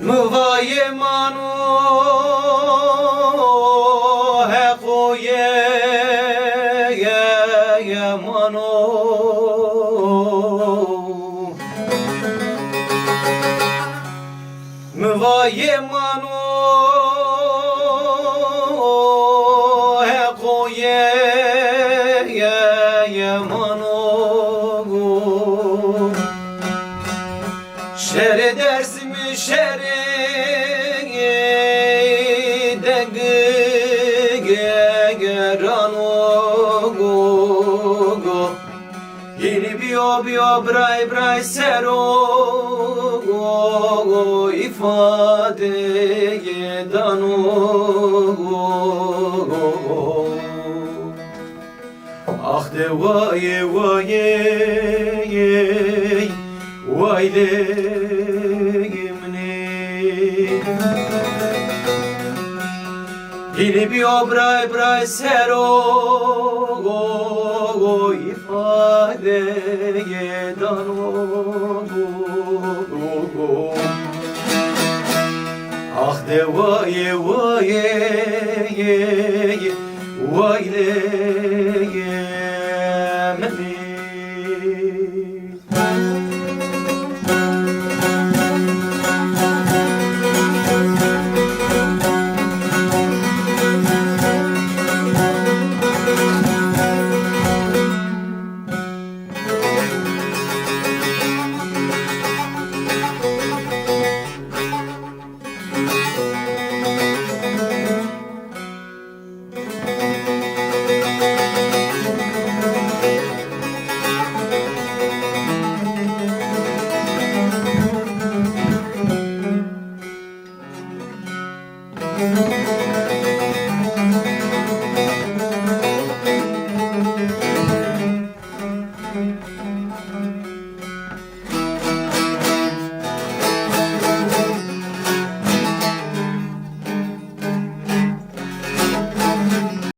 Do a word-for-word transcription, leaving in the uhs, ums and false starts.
Mi va yê mano, Heqo yê, yê, yê mano. Mi va yê mano, Heqo yê, yê, yê mano. Şerê Dêrsimî, şerê dengî ge-, gerano go, go. Hînî bîyo, bîyo biray, biray ser o, go, go, îfadeyê dano go, go, go. Ax de wayê, wayê, waylê minê. Hînî bîyo biray, biray ser o, go, go, îfadeyê dano go, go, go. Ax de wayê, wayê, waylê minê.